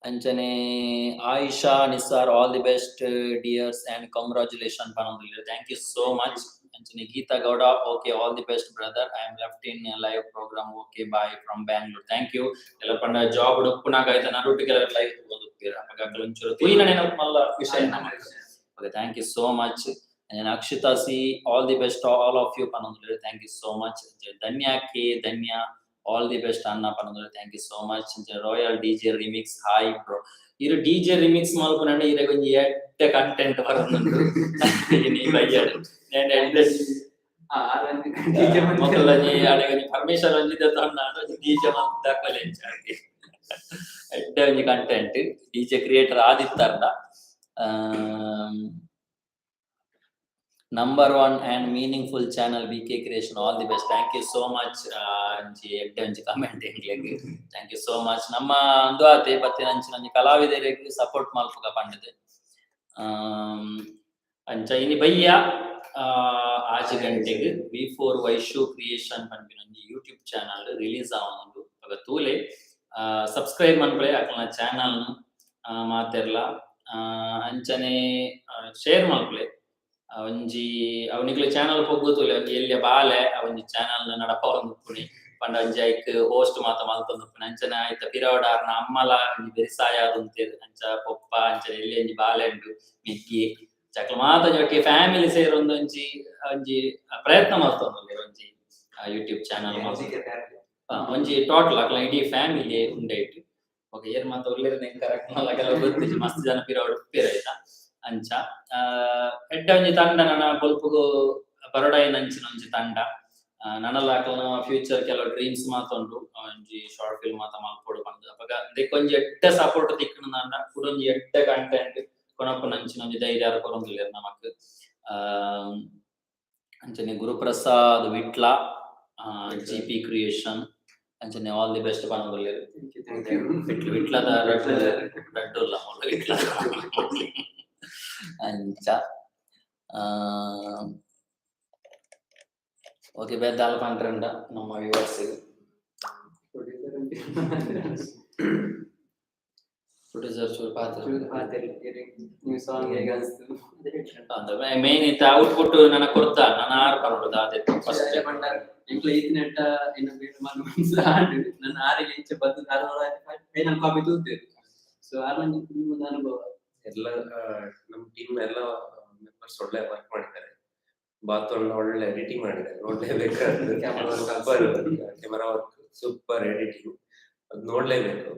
ಅಂಚನೆ Ayesha Nisar all the best dears and congratulation ಪನೊಂದುಲ್ಲೆರ್. Thank you so much. ಅಂಚನೆ Geetha Gowda okay all the best brother, I am left in live program okay bye from Bangalore. Thank you. ಕೆಲವು ಪಂಡ job ಉಪ್ಪುನಾಗ ಐತ ನಡುಟ್ಟು ಕೆಲವು live ತೂವೊಂದುಪ್ಪುವೆರ್, ಅಪಗ ಅಕುಲು ಒಂಚೂರು ತೂಯಿನ ನೆನಪು ಮಲ್ಲ ವಿಷಯ ನಮಕ್. Okay thank you so much. ಅಂಚನೆ Akshita C all the best all of you ಪನೊಂದುಲ್ಲೆರ್. Thank you so much. Dhanya K Dhanya all the best ಅಣ್ಣ ಪನೊಂದುಲ್ಲೆರ್. Thank you so much. Royal DJ remix hi bro. ಇರು DJ remix ಮಲ್ಪುನಂಡ ಇರೆಗ್ ಒಂಜಿ ಎಡ್ಡೆ content ಬರೊಂದುಂಡು. ಇನಿ ಬಯ್ಯಡ್ ನೇನ್ ಎಡ್ಡೆ ಮೊಕಲೊಂಜಿ ಅಡೆಗ್ ಒಂಜಿ permission ಒಂಜಿ ದೆತೊಂಡ ಒಂಜಿ ಡಿಜೆ ಮಲ್ತ್ ದಕ್ಕೊಲಿ ಅಂಚ ಎಡ್ಡೆ ಒಂಜಿ ಕಂಟೆಂಟ್ ಡಿಜೆ ಕ್ರಿಯೇಟರ್ ಆದಿತ್ತರ್ಡ. Number one and meaningful channel BK Creation, all the best. Thank you so much. ಅಂಚಿ ಎಡ್ಡೆ ಒಂಜಿ ಕಮೆಂಟ್ ಎಂಕ್ಲೆಗ್. Thank you so much. ನಮ್ಮ ಅಂದು ಆತೆ ಬತ್ತಿನ ಅಂಚಿನ ಒಂಜಿ ಕಲಾವಿದೆರೆಗ್ ಸಪೋರ್ಟ್ ಮಲ್ಪುಗ ಪಂಡದು. ಅಂಚ ಇನಿ ಬಯ್ಯ 6 ಗಂಟೆಗೆ ವಿ4 ವೈಶು ಕ್ರಿಯೇಷನ್ ಪನ್ಪಿನ ಒಂಜಿ ಯೂಟ್ಯೂಬ್ ಚಾನಲ್ ರಿಲೀಸ್ ಆವೊಂದುಂಡು. ಅಗ ತೂಲೆ, ಸಬ್ಸ್ಕ್ರೈಬ್ ಮನ್ಪುಲೆ ಅಕಲ್ನ ಚಾನಲ್ ಮಾತೆರ್ಲ. ಅಂಚನೆ ಶೇರ್ ಮಲ್ಪುಲೆ. ಒಂಜಿ ಅವು ನಿಕ್ಲೆ ಚಾನಲ್ ಪೊಗ್ಗು ತೂಲೆ, ಒಂಜಿ ಎಲ್ಯ ಬಾಲೆ ಆ ಒಂಜಿ ಚಾನಲ್ ನಡಪಾವೊಂದು ಉಪ್ಪುನಿ ಪಂಡ ಒಂಜಿ ಐಕ್ ಹೋಸ್ಟ್ ಮಾತ ಮಲ್ತೊಂದು ಉಪ್ಪುನಿ. ಅಂಚನೆ ಐತ ಪಿರವಡಾರ್ನ ಅಮ್ಮಲ ಒಂಜಿ ಬೆರಿಸಾಯ ಆದುಂತೇರ್. ಅಂಚ ಪೊಪ್ಪ, ಅಂಚನೆ ಎಲ್ಯ ಒಂಜಿ ಬಾಲೆ ಉಂಡು ಮೆಗ್ಗಿ ಚಕ್ಲ ಮಾತ ಒಟ್ಟಿಗೆ ಫ್ಯಾಮಿಲಿ ಸೇರೊಂದು ಒಂಜಿ ಒಂಜಿ ಪ್ರಯತ್ನ ಮಲ್ತೊಂದುಲ್ಲೆರ್ ಒಂಜಿ ಯೂಟ್ಯೂಬ್ ಚಾನಲ್. ಒಂಜಿ ಟೋಟಲ್ ಅಕ್ಲ ಇಡೀ ಫ್ಯಾಮಿಲಿ ಉಂಡೈಟ್. ಓಕೆ, ಏರ್ ಮಾತ ಉಲ್ಲೆರ್ ಕರೆಕ್ಟ್ ಮಲ್ಲ ಕೆಲವು ಗೊತ್ತಿಜ್ಜಿ, ಮಸ್ತ್ ಜನ ಪಿರವಡ್ ಉಪ್ಪೇರ್ ಆಯ್ತಾ. ಅಂಚ ಎಡ್ಡೆ ಒಂಜಿ ತಂಡ, ನನ ಬೊಲ್ಪುಗು ಬರೊಡಾಯಿನ ಅಂಚಿನ ಒಂಜಿ ತಂಡ. ನನಲ ಅಕ್ಲನ ಫ್ಯೂಚರ್ ಕೆಲವು ಡ್ರೀಮ್ಸ್ ಮಾತ ಉಂಡು, ಒಂಜಿ ಶಾರ್ಟ್ ಫಿಲ್ಮ್ ಮಾತ ಮಲ್ಪೊಡು ಪಂದ್. ಅಪಗ ಇಂದೆಕ್ ಒಂಜಿ ಎಡ್ಡೆ ಸಪೋರ್ಟ್ ತಿಕ್ಕುಂಡಾಂಡ ಕುಡೊಂಜಿ ಎಡ್ಡೆ ಕಂಟೆಂಟ್ ಕೊನಪುನ ಅಂಚಿನ ಒಂಜಿ ಧೈರ್ಯ ಕೊರೊಂದುಲ್ಲೆರ್ ನಮಕ್. ಅಂಚನೆ ಗುರುಪ್ರಸಾದ್ ವಿಟ್ಲ, ಜಿಪಿ ಕ್ರಿಯೇಷನ್, ಅಂಚನೆ ಆಲ್ the best ಪನೊಂದುಲ್ಲೆರ್. Thank you. Vitla, ವಿಟ್ಲದ ರಡ್ಡ್ ರಡ್ಡ್ ಉಲ್ಲ ಮೂಲು ವಿಟ್ಲ. ಅಂಚ ಓಕೆ, ಬೇತೆ ದಾಲ ಪಂಡ್ರಂಡ ನಮ್ಮ ವ್ಯೂವರ್ಸ್? ಪ್ರೊಡ್ಯೂಸರ್. ಪ್ರೊಡ್ಯೂಸರ್ ಚೂರು ಪಾತ್ರ. ನೀವು ಸಾಂಗ್ ಹೇಗೆ ಅನಿಸ್ತು? ಮೇನ್ ಇತ್ತ ಔಟ್ಪುಟ್ ನನ್ನ ಕೊರ್ತ ನನ್ನ ಆರ್ ಪನೊಡು ದಾದೆ ಫಸ್ಟ್. ಎಂಕ್ಲ ಈತಿನೆಟ್ಟ ಇನ್ನು ಬೇರೆ ಮನ್ಸ ಆಂಡ್ ನನ್ನ ಆರಿಗೆ ಇಂಚ ಬದ್ದು ಫೈನಲ್ ಕಾಪಿ ತೂತೇರು. ಸೊ ಆರ್ ಒಂಜಿ ನಿಮ್ಮೊಂದು ಅನುಭವ. ಎಲ್ಲ ನಮ್ಮ ಟೀಮ್ ಎಲ್ಲ ಮೆಂಬರ್ಸ್ ಒಳ್ಳೆ ವರ್ಕ್ ಮಾಡಿದ್ದಾರೆ. ಬಾತುವನ್ನ ಒಳ್ಳೆ ಎಡಿಟಿಂಗ್ ಮಾಡಿದ್ದಾರೆ, ನೋಡ್ಲೇಬೇಕಾದ್ರೆ. Super camera work, super editing, ಅದು ನೋಡ್ಲೇಬೇಕು.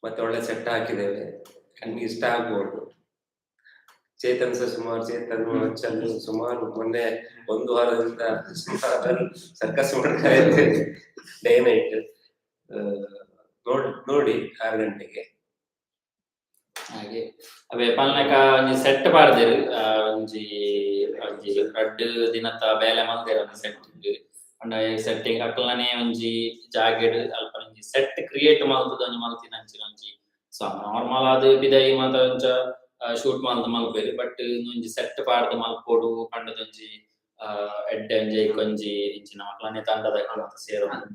ಮತ್ತೆ ಒಳ್ಳೆ ಸೆಟ್ ಹಾಕಿದ್ದೇವೆ, ನಿಮ್ಗೆ ಇಷ್ಟ ಆಗ್ಬೋದು. ಚೇತನ್ ಸಹ ಸುಮಾರು, ಚೇತನ್, ಚಂದ್ರು ಸುಮಾರು ಮೊನ್ನೆ ಒಂದು ವಾರದಿಂದ ಸುಮಾರು ಸರ್ಕಸ್ ಮಾಡ್ತಾ ಇದ್ದೇವೆ ಡೇ ನೈಟ್. ನೋಡ್ ನೋಡಿ 6 ಗಂಟೆಗೆ. ಹಾಗೆ ಅವೇ ಪಲ್ನಕ ಒಂಜಿ ಸೆಟ್ ಪಾಡ್ದೆರ್. ಒಂಜಿ ಒಂಜಿ ರಡ್ಡ್ ದಿನತ ಬೇಲೆ ಮಲ್ದೆರ್ ಒಂಜಿ ಸೆಟ್. ಪಂಡ ಸೆಟ್ಟಿಂಗ್ ಅಕ್ಲನೇ ಒಂಜಿ ಜಾಗೆಡ್ ಅಲ್ಪ ಒಂಜಿ ಸೆಟ್ ಕ್ರಿಯೇಟ್ ಮಲ್ತುದು ಒಂಜಿ ಮಲ್ತಿನ ಅಂಚಿನ ಒಂಜಿ. ಸೊ ನಾರ್ಮಲ್ ಆದ್ ಪಿದಯಿ ಮಾತ ಒಂಚ ಶೂಟ್ ಮಲ್ತ್ ಮಲ್ಪೆರ್. ಬಟ್ ಒಂಜಿ ಸೆಟ್ ಪಾಡ್ದ್ ಮಲ್ಪೊಡು ಪಂಡದೊಂಜಿ ಎಡ್ಡೆ ಒಂಜಿ ಐಕೊಂಜಿ ಇಂಚಿನ ಅಕ್ಲನೆ ತಂಡದಕುಲು ಮಾತ ಸೇರೊಂದು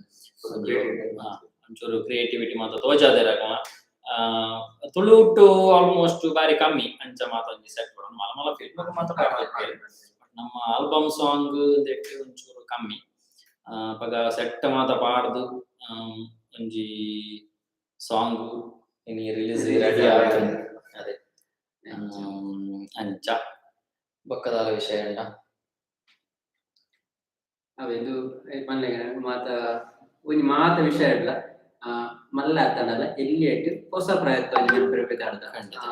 ಒಂಚೂರು ಕ್ರಿಯೇಟಿವಿಟಿ ಮಾತ ತೋಜಾದೆರ್ ಅಕಲ್ನ. ತುಳುಟು ಆಲ್ಮೋಸ್ಟ್ ಬಾರಿ ಕಮ್ಮಿ ಅಂಚ ಮಾತ ಒಂಜಿ ಸೆಟ್. ಮಲ್ಲ ಮಲ್ಲ ಫಿಲ್ಮ್ ಮಾತ ಪಾಡ್ದಿತ್ತೆರ್, ನಮ್ಮ ಆಲ್ಬಮ್ ಸಾಂಗ್ ದೆಟ್ ಒಂಚೂರು ಕಮ್ಮಿ. ಅಪಗ ಸೆಟ್ ಮಾತ ಪಾಡ್ದು ಒಂಜಿ ಸಾಂಗ್ ಇನಿ ರಿಲೀಸ್ ರೆಡಿ ಆತುಂಡು ಅದೇ. ಅಂಚ ಬೊಕ್ಕದಾಲ ವಿಷಯ ಉಂಡ? ಅವೆಂದು ಪನ್ಲೆಗ ಮಾತ ಒಂಜಿ ಮಾತ ವಿಷಯ ಇಲ್ಲ. ಮಲ್ಲ ಆತಂಡಲ ಎಲ್ಲಿಯಟ್ ಹೊಸ ಪ್ರಯತ್ನ ಒಂಜಿ ಮನ್ಪೆರೆ ಪಿದಾಡ್ದ. ಖಂಡಿತ.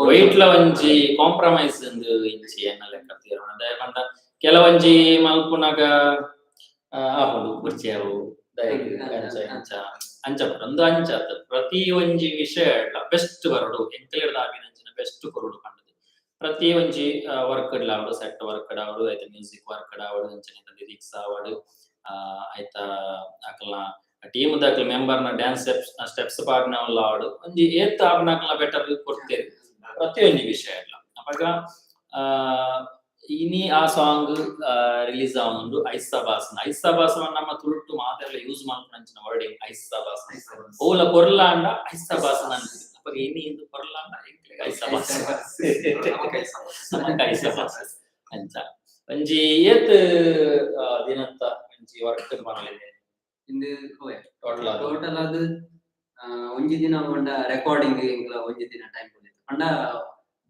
ವೈಟ್ಲ ಒಂಜಿ ಕಾಂಪ್ರಮೈಸ್ ಇಂದು ಇಜ್ಜಿ ಎನ್ನ ಲೆಕ್ಕ ತೀರ್ಮಾನ. ದಾಯೆ ಪಂಡ ಕೆಲವೊಂಜಿ ಮಲ್ಪುನಗ ಆಪುಂಡು ಬುರ್ಚಿ ಅವು ದಯಗ್ ಅಂಚ ಇಂಚ ಅಂಚ ಒಂದು ಅಂಚ ಅತ್. ಪ್ರತಿ ಒಂಜಿ ವಿಷಯ ಬೆಸ್ಟ್ ಬರಡು, ಎಂಕ್ಲೆಡ್ದ್ ಆಪಿನಂಚಿನ ಬೆಸ್ಟ್ ಕೊರೊಡು ಪಂಡುದು ಪ್ರತಿ ಒಂಜಿ ವರ್ಕ್ ಆವಡು, ಸೆಟ್ ವರ್ಕ್ ಆವಡು, ಐತ ಮ್ಯೂಸಿಕ್ ವರ್ಕ್ ಆವಡು, ಅಂಚನೆ ಲಿರಿಕ್ಸ್ ಆವಡು, ಐತ ಅಕಲ್ನ ಟೀಮ್ ದಕಲ್ ಮೆಂಬರ್ ನ ಡ್ಯಾನ್ಸ್ ಸ್ಟೆಪ್ಸ್ ಸ್ಟೆಪ್ಸ್ ಪಾಡ್ನವಲ್ಲ ಆವಡು, ಒಂಜಿ ಏತ್ ಆಪುನಕಲ್ನ ಬೆಟರ್ ಕೊಡ್ತೇವೆ ಪ್ರತಿಯೊಂಜಿ ವಿಷಯ ಇಲ್ಲ. ಅಪಗ ಇನಿ ಆ ಸಾಂಗ್ ರಿಲೀಸ್ ಆವೊಂದುಂಡು, ಐಸಾ ಬಾಸ್. ಐಸಾ ಬಾಸ್ ನಮ್ಮ ತುಳುಟ್ಟು ಮಾತೆರ್ಲ ಯೂಸ್ ಮಲ್ಪುನಂಚಿನ ವರ್ಡಿಂಗ್ ಐಸಾ ಬಾಸ್. ಓಲ ಕೊರ್ಲಾಂಡ ಐಸಾ ಬಾಸ್ ಅನ್ಪುದು. ಅಪಗ ಇನಿ ಇಂದು ಕೊರ್ಲಾಂಡ ಎಂಕ್ಲೆಗ್ ಐಸಾ ಬಾಸ್, ನಮಕ್ ಐಸಾ ಬಾಸ್. ಅಂಚ ಒಂಜಿ ಏತ್ ದಿನತ್ತ ಒಂಜಿ ವರ್ಕ್ ಪನೊಲಿ? ಇಂದು ಓಯ್ ಟೋಟಲ್ ಆದ್? ಟೋಟಲ್ ಆದ್ ಒಂಜಿ ದಿನ ಪಂಡ ರೆಕಾರ್ಡಿಂಗ್ ಎಂಕ್ಲ ಒಂಜಿ ದಿನ ಟೈಮ್ ಕೊರ್ದಿತ್ತು. ಪಂಡ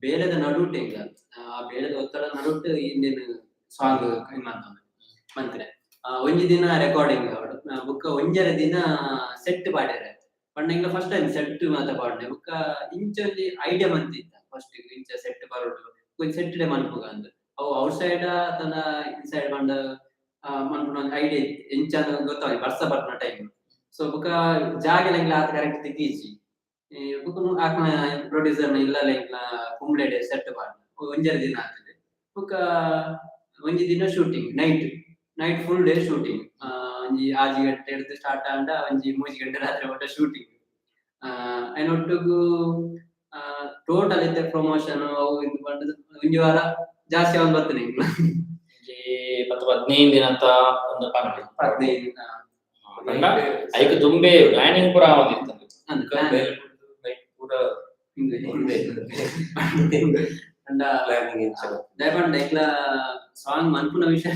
ಬೇಲೆದ ನಡುಟ್ ಎಂಕ್ಲ ಆ ಬೇಲೆದ ಒತ್ತಡ ನಡುಟ್ ಇಂದೆನ್ ಸಾಂಗ್ ಮಂತೊಂದು ಮಂತ್ರೆ. ಒಂಜಿ ದಿನ ರೆಕಾರ್ಡಿಂಗ್ ಅವಡು, ಬೊಕ್ಕ ಒಂಜರೆ ದಿನ ಸೆಟ್ ಪಾಡ್ಯರೆ. ಪಂಡ ಎಂಕ್ಲ ಫಸ್ಟ್ ಟೈಮ್ ಸೆಟ್ ಮಾತ ಪಾಡ್ನೆ. ಬೊಕ್ಕ ಇಂಚ ಒಂಜಿ ಐಡಿಯಾ ಮಂತಿತ್ತ ಫಸ್ಟ್, ಇಂಚ ಸೆಟ್ ಬರೊಡು, ಒಂಜಿ ಸೆಟ್ ಡೇ ಮನ್ಪುಗ ಅಂದ್. ಅವು ಔಟ್ ಸೈಡ್ ತನ ಇನ್ಸೈಡ್ ಪಂಡ ಮನ್ಪುನ ಒಂಜಿ ಐಡಿಯಾ ಎಂಚ ಗೊತ್ತಾಗ ಬರ್ಸ ಬರ್ಪುನ ಟೈಮ್. ಸೊ ಬೊಕ್ಕ ಜಾಗೆಲ ಎಂಕ್ಲ ಆತ್ ಕರೆಕ್ಟ್ ತಿಕ್ಕಿಜಿ. ಬೊಕ್ಕ ಆಕ್ನ ಪ್ರೊಡ್ಯೂಸರ್ ನ ಇಲ್ಲಲ್ಲ ಎಂಕ್ಲ ಕುಂಬ್ಳೆಡೆ ಸೆಟ್ ಪಾಡ್ನ ಒಂಜರೆ ದಿನ ಆತದೆ. ಬೊಕ ಒಂಜಿ ದಿನ shooting, night night full day shooting. ಒಂಜಿ 6 ಗಂಟೆ ಹಿಡ್ದು ಸ್ಟಾರ್ಟ್ ಆಂಡ ಒಂಜಿ 3 ಗಂಟೆ ರಾತ್ರಿ ಮುಟ್ಟ ಶೂಟಿಂಗ್. ಐನೊಟ್ಟುಗು ಟೋಟಲ್ ಇತ್ತೆ ಪ್ರಮೋಷನ್ ಅವು ಇಂದು ಪಂಡುದು ಒಂಜಿ ವಾರ ಜಾಸ್ತಿ ಅವನ್ ಬರ್ತನೆ ಎಂಕ್ಲ. ಒಂಜಿ 10 15 ದಿನತ ಒಂದು ಪನೊಲಿ. 15. ಪಂಡ ಐಕ್ ದುಂಬೆ ಪ್ಲಾನಿಂಗ್ ಪೂರ ಆವೊಂದಿತ್ತು. ಅಂದ್ plan. Night ಪೂರ ಇಂದೆ. ಒಂದೇ. ಪಂಡ ಪ್ಲಾನಿಂಗ್ ಎಂಚ. ದಾಯೆ ಪಂಡ ಎಂಕ್ಲ ಸಾಂಗ್ ಮನ್ಪುನ ವಿಷಯ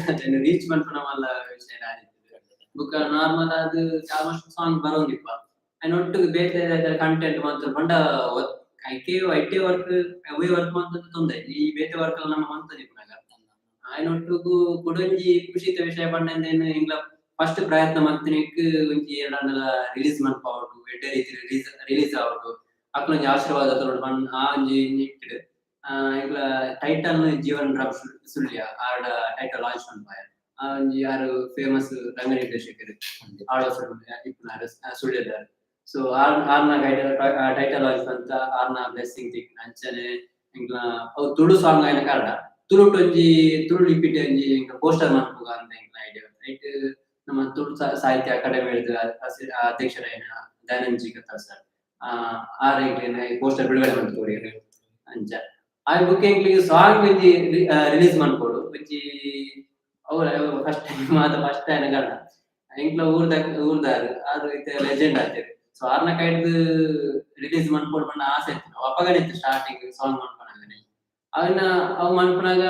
ರೀಚ್ ಮನ್ಪುನ ಮಲ್ಲ ವಿಷಯ ಆದಿತ್ತು. ಬೊಕ ನಾರ್ಮಲ್ ಆದ್ ಆಲ್ಮೋಸ್ಟ್ ಸಾಂಗ್ ಬರೋಂದಿಪ್ಪ. ಐನೊಟ್ಟುಗು ಬೇತೆ ಕಂಟೆಂಟ್ ಮಂತ್ ಪಂಡ ಐಕೆ IT work ಅವೇ ವರ್ಕ್ ಮಂತಂದು ತೊಂದ್ರೆ, ಈ ಬೇತೆ ವರ್ಕ್ ಎಲ್ಲ ನಮ್ಮ ಮಂತೊಂದಿಪ್ಪುನಗ. ಐನೊಟ್ಟುಗು ಕುಡೊಂಜಿ ಖುಷಿತ ವಿಷಯ ಪಂಡ ಎಂಕ್ಲ ಫಸ್ಟ್ ಪ್ರಯತ್ನ ಮಂತಿನೆಕ್ ಒಂಜಿ ಎರಡಂಡಲ ರಿಲೀಸ್ ಮನ್ಪಾವೊಡು, ಎಡ್ಡೆ ರೀತಿ ರಿಲೀಸ್ ರಿಲೀಸ್ ಆವೊಡು, ಅಕ್ಲೊಂಜಿ ಆಶೀರ್ವಾದ ತೋರೊಡು ಪನ್ ಆ ಒಂಜಿ ನಿಟ್ಟಿಡ್ ಎಂಕ್ಲ ಟೈಟಲ್ ಜೀವನ್ ರಾಮ್ ಸುಳ್ಯ ಆರ್ಡ ಟೈಟಲ್ ಲಾಂಚ್ ಮನ್ಪಾಯ. ಆ ಒಂಜಿ ಆರು ಫೇಮಸ್ ರಂಗ ನಿರ್ದೇಶಕರು, ಆಳ್ವಾಸ್ ಇಪ್ಪುನಾರ್, ಸುಳ್ಯದಾರ್. ಸೊ ಆರ್ ಆರ್ನ ಟೈಟಲ್ ಲಾಂಚ್ ಅಂತ ಆರ್ನ ಬ್ಲೆಸ್ಸಿಂಗ್ ತಿಕ್ಕಿನ. ಅಂಚನೆ ಎಂಕ್ಲ ಅವು ತುಳು ಸಾಂಗ್ ಆಯಿನ ಕಾರಣ ತುಳುಟ್ ಒಂಜಿ ತುಳು ಲಿಪಿಟ್ ಒಂಜಿ ಎಂಕ್ಲ ಪೋಸ್ಟರ್ ಮನ್ಪುಗ ಅಂತ ಎಂಕ್ಲ ಐಡಿಯಾ. ಐಟ್ ನಮ್ಮ ತುಳು ಸಾಹಿತ್ಯ ಅಕಾಡೆಮಿ ಅಧ್ಯಕ್ಷರಾಯಿನ ದಯಾನಂದ್ ಜಿ ಕತ್ತಾರ್ ಸರ್ ಆರ್ ಎಂಕ್ಲೆನ ಪೋಸ್ಟರ್ ಬಿಡುಗಡೆ ಮಂತ್ ಕೊರಿಯೆರ್. ಅಂಚ ಆ ಬುಕ್ ಎಂಕ್ಲಿಗೆ ಸಾಂಗ್ ಒಂಜಿ ರಿಲೀಸ್ ಮನ್ಪೊಡು ಒಂಜಿ ಅವು ಫಸ್ಟ್ ಟೈಮ್ ಮಾತ ಫಸ್ಟ್ ಆಯ್ನ ಕಾರಣ ಎಂಕ್ಲ ಊರ್ದ ಊರ್ದಾರ್ ಆರ್ ಇತ್ತೆ ಲೆಜೆಂಡ್ ಆತೆರ್. ಸೊ ಆರ್ನ ಕೈಡ್ದ್ ರಿಲೀಸ್ ಮನ್ಪೊಡು ಪಂಡ ಆಸೆ ಇತ್ತು. ಅಪಗನೆ ಇತ್ತು ಸ್ಟಾರ್ಟಿಂಗ್ ಸಾಂಗ್ ಮನ್ಪುನಗನೆ. ಅವನ್ನ ಅವು ಮನ್ಪುನಾಗ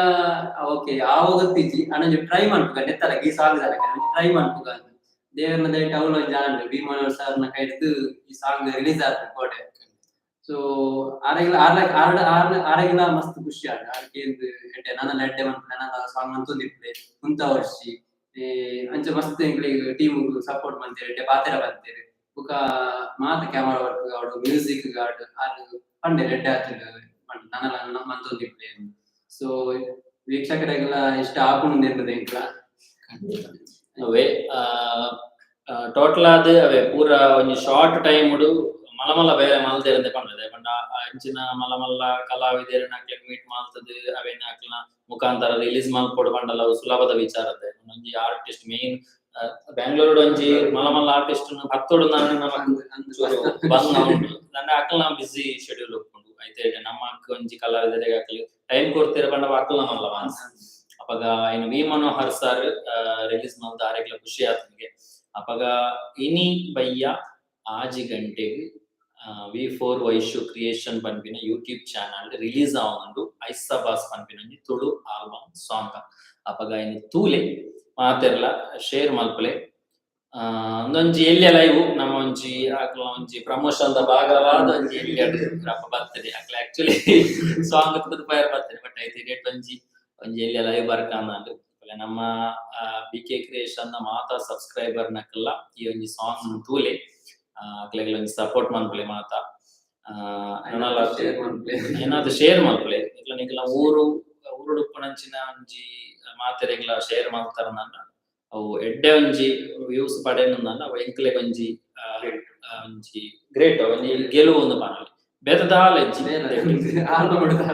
ಓಕೆ ಆವ ಗೊತ್ತಿಜ್ಜಿ, ಅನೊಂಜಿ ಟ್ರೈ ಮನ್ಪುಗ ನೆತ್ತಲ ಈ ಸಾಂಗ್ ಒಂಜಿ ಟ್ರೈ ಮನ್ಪುಗ ಅಂದ್. ದೇವರ್ನ ದಯೆಟ್ ಅವ್ಲು ಒಂಜಿ ಆಂಡ್. ವಿ ಮನೋಹರ್ ಸರ್ ನ ಕೈಡ್ದ್ ಈ ಸಾಂಗ್ ರಿಲೀಸ್ ಆತ್ಂಡ್ ಕೋಡೆ. ಸೊ ಆರೆಗ್ಲ ಆರ್ಲ ಆರ್ಡ ಆರ್ನ ಆರೆಗ್ಲ ಮಸ್ತ್ ಖುಷಿ ಆಂಡ್. ಆರ್ ಕೇಂದ್ ಎಡ್ಡೆ ನನಲ ಎಡ್ಡೆ ಮನ್ಪುನೆ, ನನಲ ಸಾಂಗ್ ಮಂತೊಂದಿಪ್ಪುಲೆ ಉಂತ ವರ್ಷಿ ಅಂಚ ಮಸ್ತ್ ಎಂಕ್ಲೆಗ್ ಟೀಮ್ ಸಪೋರ್ಟ್ ಮಂತೆರ್, ಎಡ್ಡೆ ಪಾತೆರ ಪಂತೆರ್. ಬೊಕ ಮಾತ ಕ್ಯಾಮರಾ ವರ್ಕ್ ಆವಡ್, ಮ್ಯೂಸಿಕ್ ಆವಡ್, ಆರ್ ಪಂಡೆರ್ ಎಡ್ಡೆ ಆತ್ಂಡ್ ಪಂಡ್ ನನಲ ಮಂತೊಂದಿಪ್ಪುಲೆ. ಸೊ ವೀಕ್ಷಕರೆಗ್ಲ ಇಷ್ಟ ಆಪುಂಡು ಎನ್ನುದು ಎಂಕ್ಲ. ಅವೇ ಟೋಟಲ್ ಆದ್ ಅವೇ ಪೂರ ಒಂಜಿ ಶಾರ್ಟ್ ಟೈಮ್ ಡು ಮಲ್ಲ ಮಲ್ಲ ಬೇಲೆ ಮಲ್ದೆರ್ ಪಂಡದೆ. ಪಂಡ ಅಂಚಿನ ಮಲ್ಲ ಮಲ್ಲ ಕಲಾವಿದೆರೆನ್ ಅಕ್ಲೆಗ್ ಮೀಟ್ ಮಲ್ತದ್ ಅವೇನ್ ಅಕ್ಲೆನ ಮುಖಾಂತರ ರಿಲೀಸ್ ಮಲ್ಪೊಡು ಪಂಡಲ ಅವು ಸುಲಭದ ವಿಚಾರ ಅತ್ತೆ. ಒಂಜಿ ಆರ್ಟಿಸ್ಟ್ ಮೇನ್ ಬ್ಯಾಂಗ್ಳೂರ್ ಒಂಜಿ ಮಲ್ಲ ಮಲ್ಲ ಆರ್ಟಿಸ್ಟ್ ಪತ್ತೊಡು ನಮಕ್ ಚೂರು ಬಂಗ ಉಂಡು. ದಾಂಡ ಅಕಲ್ನ ಬಿಸಿ ಶೆಡ್ಯೂಲ್ ಉಪ್ಪುಂಡು. ಐತೆ ನಮ್ಮಕ್ ಒಂಜಿ ಕಲಾವಿದರಿಗೆ ಅಕ್ಲ್ ಟೈಮ್ ಕೊರ್ತೆರ್ ಪಂಡ ಅಕಲ್ನ ಮಲ್ಲ ಮನ್ಸ್. ಅಪಗ ಇನ್ನು ವಿ ಮನೋಹರ್ ಸರ್ ರಿಲೀಸ್ ಮಲ್ತ ಆರೆಗ್ಲ ಖುಷಿ ಆತನಿಗೆ. ಅಪಗ ಇನಿ ಬಯ್ಯ 6 ಗಂಟೆಗ್ ವಿ ಫೋರ್ ವೈಶು ಕ್ರಿಯೇಷನ್ ಪನ್ಪಿನ ಯೂಟ್ಯೂಬ್ ಚಾನಲ್ ರಿಲೀಸ್ ಆವೊಂದುಂಡು ಐಸಾ ಬಾಸ್ ಪನ್ಪಿನ ಒಂಜಿ ತುಳು ಆಲ್ಬಮ್ ಸಾಂಗ್. ಅಪಗ ಇನಿ ತೂಲೆ, ಮಾತೆರ್ಲ ಶೇರ್ ಮಲ್ಪಲೆ. ಒಂದೊಂಜಿ ಎಲ್ಯ ಲೈವ್ ನಮ್ಮ ಒಂಜಿ ಅಕ್ಲ ಒಂಜಿ ಪ್ರಮೋಷನ್ ದ ಭಾಗವಾದ ಒಂಜಿ ಎಲ್ಯ ಅಪ್ಪ ಬರ್ತದೆ. ಅಕ್ಲ ಆಕ್ಚುಲಿ ಸಾಂಗ್ ತೂದು ಪೋಯೆರ್ ಬರ್ತದೆ, ಬಟ್ ಐತೆ ಡೇಟ್ ಒಂಜಿ ಒಂಜಿ ಎಲ್ಯ ಲೈವ್ ಬರ್ಕಂದಾಂಡ್. ನಮ್ಮ ಬಿ ಕೆ ಕ್ರಿಯೇಷನ್ ನ ಮಾತಾ ಸಬ್ಸ್ಕ್ರೈಬರ್ ನಕಲ್ಲ ಈ ಒಂಜಿ ಸಾಂಗ್ ತೂಲೆ, ಅಕ್ಲೆಗ್ಲ ಒಂಜಿ ಸಪೋರ್ಟ್ ಮನ್ಪುಲೆ ಮಾತ. ನನಲ ಶೇರ್ ಮನ್ಪುಲೆ. ಏನಾದ್ರು ಶೇರ್ ಮಲ್ಪುಲೆ. ನಿಕ್ಲ ನಿಕ್ಲ ಊರು ಊರುಡುಪ್ಪುನಂಚಿನ ಒಂಜಿ ಮಾತೆರೆಗ್ಲ ಶೇರ್ ಮಲ್ತಾರ ಅವು ಎಡ್ಡೆ ಒಂಜಿ ವ್ಯೂಸ್ ಪಡೆಯೊಂದಂಡ ಅವು ಎಂಕ್ಲೆಗ್ ಒಂಜಿ ಒಂಜಿ ಗ್ರೇಟ್ ಒಂಜಿ ಗೆಲುವು ಒಂದು ಪನೊಲಿ. ಬೇತೆ ದಾಲ ಇಜ್ಜಿ,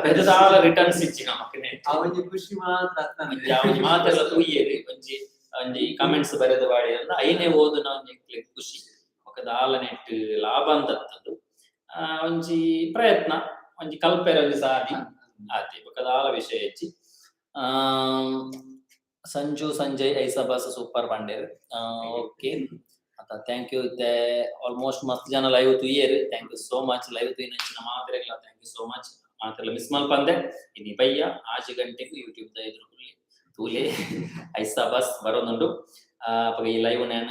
ಬೇತೆ ದಾಲ ರಿಟರ್ನ್ಸ್ ಇಜ್ಜಿ ನಮಕ್ ನೆಟ್. ಆ ಒಂಜಿ ಖುಷಿ ಮಾತ್ರ. ಒಂಜಿ ಆ ಒಂಜಿ ಮಾತೆಲ್ಲ ತೂಯೆರ್, ಒಂಜಿ ಒಂಜಿ ಕಮೆಂಟ್ಸ್ ಬರೆದು ಬಾಡಿ ಅಂದ ಐನೇ ಓದುನ ಒಂಜಿ ಎಂಕ್ಲೆಗ್ ಖುಷಿ. ಬೊಕ ದಾಲ ನೆಟ್ ಲಾಭ ಅಂತತ್ತದು. ಒಂಜಿ ಪ್ರಯತ್ನ, ಒಂಜಿ ಕಲ್ಪೆರೆ ಒಂಜಿ ಸಾದಿ ಆತೆ, ಬೊಕ ದಾಲ ವಿಷಯ ಇಜ್ಜಿ. ಸಂಜು ಸಂಜಯ್ ಐಸಾ ಬಾಸ್ ಸೂಪರ್ ಪಂಡೇರ್. ಓಕೆ ಅತ, thank you. Almost ಮಸ್ತ್ ಜನ ಲೈವ್ ತೂಯೆರ್. Thank you so much. Live ತೂಯಿನಂಚಿನ ಮಾತೆರೆಗ್ಲ thank you so much. ಮಾತೆರ್ಲ ಮಿಸ್ ಮಲ್ಪಂದೆ ಇನಿ ಬಯ್ಯ 6 ಗಂಟೆಗೆ ಯೂಟ್ಯೂಬ್ ದ ಎದುರು ತೂಲೆ, ಐಸಾ ಬಾಸ್ ಬರೋದುಂಡು. ಅಪಗ ಈ ಲೈವ್ ನೇನ್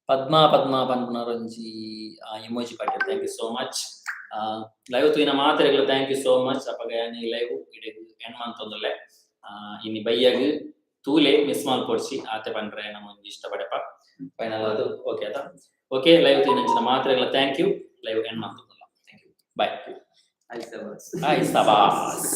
ಪದ್ಮ ಪದ್ಮ ಪನ್ಪುನರ್ ಒಂಜಿ emoji Patel, thank you so much. Live ತೂಯಿನ ಮಾತೆರೆಗ್ಲ thank you so much. ಅಪಗ ಯಾನ್ ಈ ಲೈವ್ ಇಡೆಗ್ ಎಂಡ್ ಮಂತೊಂದುಲ್ಲೆ. ಇನಿ ಬಯ್ಯಗ್ ತೂಲೆ, ಮಿಸ್ ಮಲ್ಪೊಡ್ಚಿ ಆತೆ ಪನ್ರೆ ನಮ್ಮ ಒಂಜಿ ಇಷ್ಟ ಪಡೆಪ ಫೈನಲ್ ಅದು. ಓಕೆ ಆತಾ? ಓಕೆ, ಲೈವ್ ತೂಯಿನಂಚಿನ ಮಾತೆರೆಗ್ಲ thank you. Live end ಮಂತೊಂದುಲ್ಲ. Thank you, bye. ಐಸಾ boss. ಐಸಾ boss.